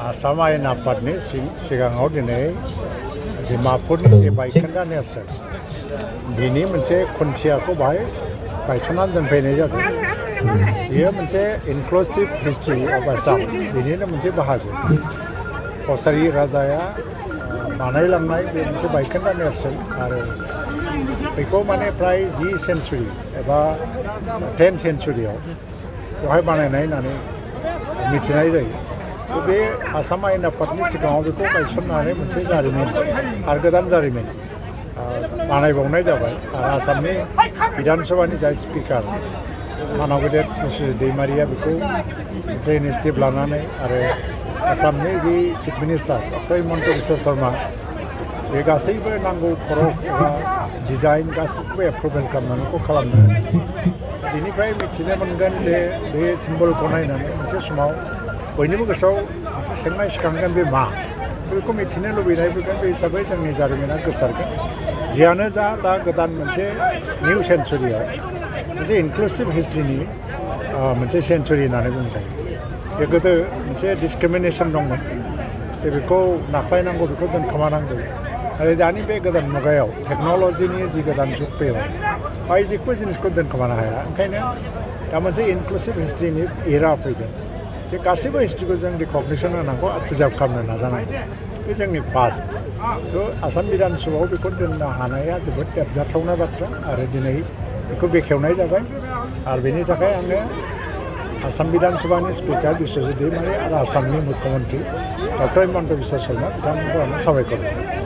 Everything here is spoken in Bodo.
आसाम आयेन आफादनि सिगाङाव दिनै डिमापुरनि जे बायखोन्दा नेरसोन बिनि मोनसे खुन्थियाखौ बाहाय गायसननानै दोनफैनाय जादों। बेयो मोनसे इनक्लुसिभ हिस्ट्रि अफ आसाम बिनिनो मोनसे बाहागो। कसारी राजाया बानायलांनाय बे मोनसे बायखोन्दा नेरसोन आरो बेखौ माने फ्राय 10 सेन्चुरि एबा 10 सेन्चुरियाव बेवहाय बानायनाय होननानै मिथिनाय जायो। तो बे आसाम आयेन आफादनि सिगाङाव बेखौ गायसननानै मोनसे जारिमिन आरो गोदान जारिमिन बानायबावनाय जाबाय। आरो आसामनि बिधान सभानि जाय स्पिकार मानाव गेदेर बिश्वजित दैमारिया बेखौ मोनसे इनिसिएटिभ लानानै आरो आसामनि the chief minister doctor Himanta Biswa Sarma बे गासैबो नांगौ खरस एबा डिजाइन गासैखौबो एप्रुभेल खालामनानै खालामदों। बेनिफ्राय मिथिनो मोनगोन जे बे सिम्बलखौ नायनानै मोनसे समाव बयनिबो गोसोआव मोनसे सोंनाय सिखांगोन बे मा बेखौ मिथिनो लुबैनाय फैगोन। बे हिसाबै जोंनि जारिमिना गोसारगोन। जियानो जा दा गोदान मोनसे निउ सेन्चुरियाव मोनसे इनक्लुसिभ हिस्ट्रिनि मोनसे सेन्चुरि होननानै बुंजायो। जे गोदो मोनसे डिसक्रिमिनेसन दंमोन जे बेखौ नाख्लायनांगौ बेखौ दोनखोमानांगौ। आरो दानि बे गोदान मुगायाव टेक्न'लजिनि जि गोदान जुग फैबाय बाय जेबो जिनिसखौ दोनखोमानो हाया। ओंखायनो दा मोनसे इनक्लुसिभ हिस्ट्रिनि एरा फैदों जे गासैबो हिस्ट्रिखौ जों रिकगनिसन होनांगौ आरो प्रिजार्भ खालामनो नाजानांगौ। बे जोंनि पास्ट। थ' आसाम बिधान सभायाव बेखौ दोननो हानाया जोबोद देरगाथावना बाथ्रा आरो दिनै बेखौ बेखेवनाय जाबाय। आरो बेनि थाखाय आङो आसाम बिधान सभानि स्पिकार बिश्वजित दैमारि आरो आसामनि मुख्यमन्त्रि डक्टर हिमन्त बिश्व शर्मा बिथांमोनखौ आं साबायखर होयो।